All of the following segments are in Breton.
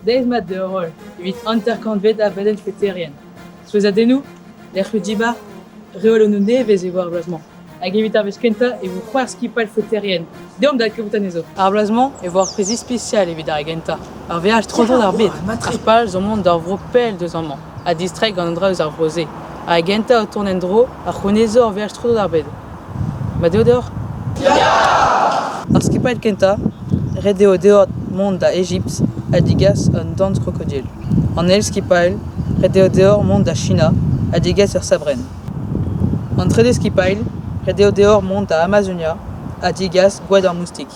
Deiz-mat deoc'h-holl evit hanter-kantved abadenn foeterien. Souezhadennoù, lec'hioù dibar, reolennoù nevez e vo ar bloaz-mañ. Hag evit ar wech kentañ e vo c'hwec'h skipailh foeterien. Deomp da kaout anezho. Ar bloaz-mañ e vo ur priz ispisial evit ar re gentañ. Ur veaj tro-dro d'ar bed. Ar pal zo mont d'ur vro pell deus amañ ha distreiñ gant an dra eus ar vro-se. Ar re gentañ o tont en-dro a c'hounezo ur veaj tro-dro d'ar bed. Mat eo deoc'h? Ar skipailh kentañ, ret eo deoc'h mont da Egipt ha degas un dant krokodil. An eil skipailh, ret eo deoc'h mont da Sina ha degas ur sabrenn. An trede skipailh, ret eo deoc'h mont da Amazonia ha degas gwad ar moustik.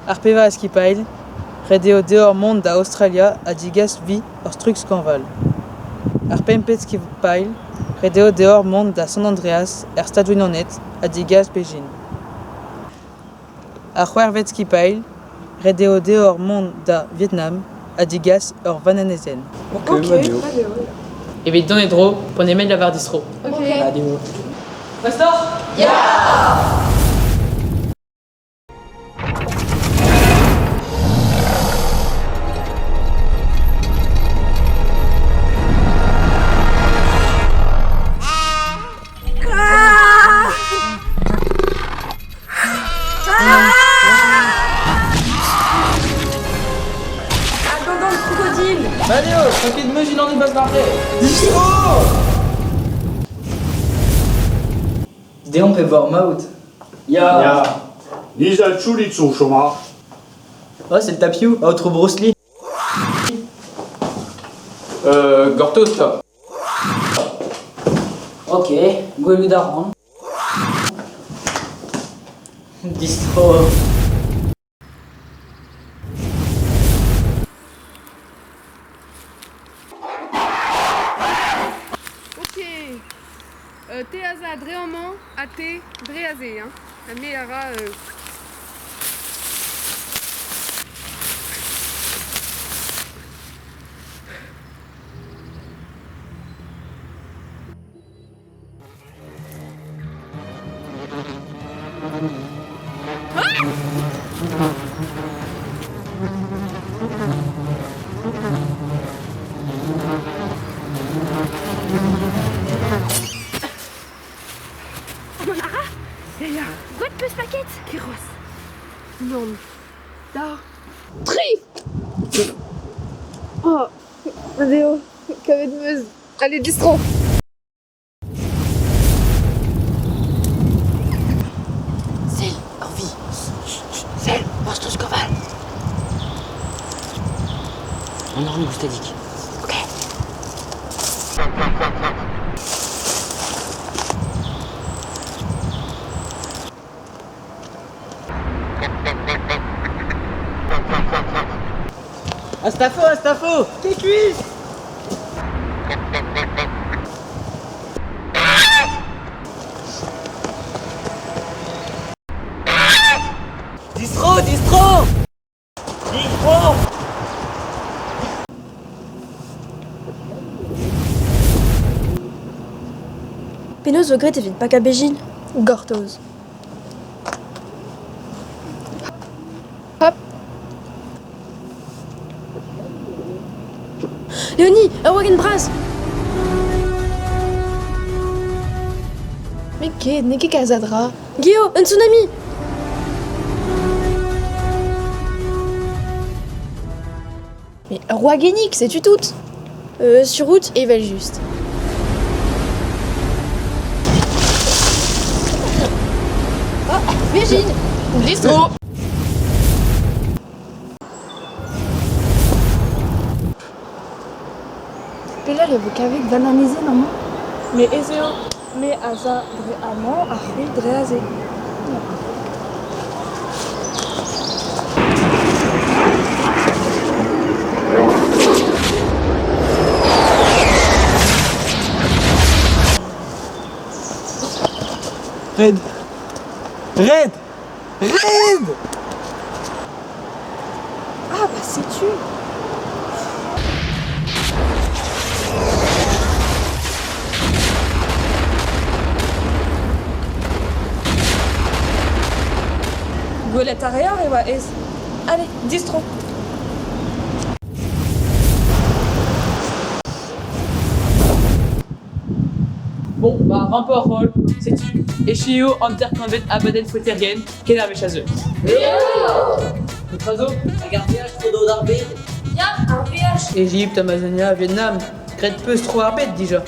Ar pevare skipailh, ret eo deoc'h mont da Aostralia ha degas vi ur strug-skañval. Ar pempet skipailh, ret eo deoc'h mont da San Andreas er Stadoù-Unanet ha degas bezhin. Ar c'hwec'hvet skipailh, ret eo deoc'h mont da Vietnam ha degas ur vananezenn. Ok, mat eo. Evit dont en-dro, p'en em lavar distro. Ok. Mat eo. Prest oc'h? Ya! Mario, tranquille, meus unan e bas Distro! Deomp e vor maout. Ya. Ya. Nizal Tchoulit zo chom Oh, c'est le tapiou, aotrou Bruce Lee. Gortoz 'ta. Ok, gwelout a ran. Distro. Ok. Te az a dre amañ ha te dre aze hein. Ha me a ra Ya ya. Gwet peus paket? Kerc'hoazh. Nann. Da. Tri! Oh, Deo, kavet 'm eus. Allez, distro! Sell, ur vi. Sell, ur stouskaval. On en goustadik. Ok. Astafo, Astafo Tes cuisses! Distro, distro! Distro! Penaos zo graet evit pakañ bezhin? Gortoz. Hop. Léonie, ur wagenn bras! Met ket, n'eo ket kalz a dra. Geo, un tsunami! Mais ur wagennig, setu tout! Sur route? Evel-just. Oh, Virgine! Distro! Pelec'h e vo kavet bananezenn amañ? Me ez eo me az a dre amañ ha c'hwi dre aze. Red! Red! Red! Ah bah setu! Gwelet a reor e oa aes. Allez, distro! Bon, bah, rapport roll, setu echu eo hanter-kantved abadenn foeterien, ken ar wech a zeu. Petra zo? Hag ar veaj tro-dro d'ar bed? Ya, ar veaj! Égypte, Amazonia, Vietnam, graet peus tro ar bed dija.